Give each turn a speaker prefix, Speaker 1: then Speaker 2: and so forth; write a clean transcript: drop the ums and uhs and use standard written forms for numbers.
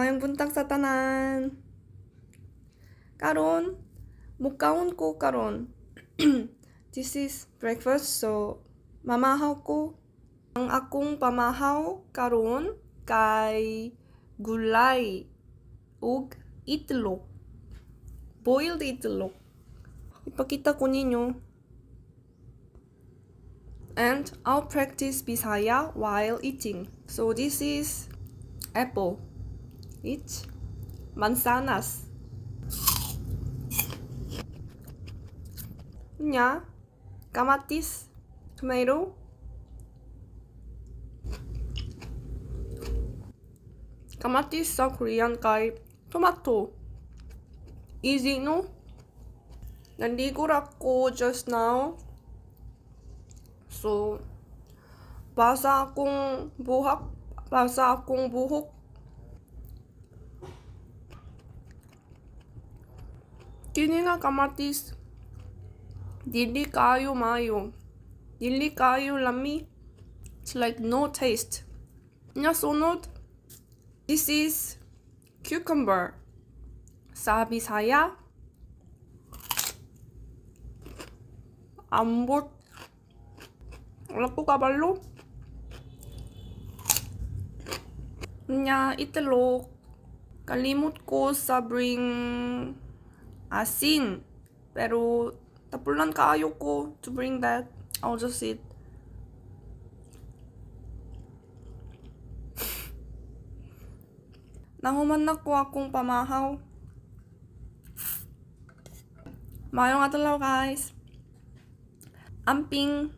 Speaker 1: Maayong buntag sa tanan. Karon, mukaon ko karon. This is breakfast, so mamahaw ko. Ang akong pamahaw karon kay gulay ug itlog. Boiled itlog. Ipakita ko ninyo. And I'll practice Bisaya while eating. So this is apple. It's mansanas. Nya, kamatis, tomato. Kamatis sa Korean kay tomato. Easy, no? Naligo ra ko just now. So, basa akong buhok. Basa akong buhok. Kini nga kamatis, dili kaayo maayo. Dili kaayo lami. It's like no taste. Nya sunod, this is cucumber. Sa Bisaya, ambot. Wala ko kabalo. Nya itlog. Kalimot ko sa bring asin. Pero tapulan kaayo ko to bring that. I'll just eat. Nahuman na ko akong pamahaw. Maayong adlaw, guys. Amping.